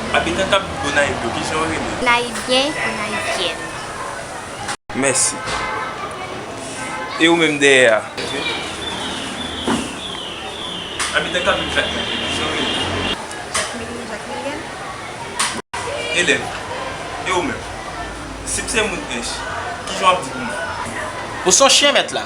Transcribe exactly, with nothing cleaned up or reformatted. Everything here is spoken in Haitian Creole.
Abitan k ap viv Gonayiv yo, kijan yo rele? Nayibyen, Gonayivyèn. Mèsi. E ou menm dèyè a? Abitan k ap viv Jakmèl yo, kijan yo rele? Jakmilyen, Jakmilyèn. Elèv. E ou menm? Si m se moun Ench, kijan w ap di pou mwen? Ou se yon chyen mèt la.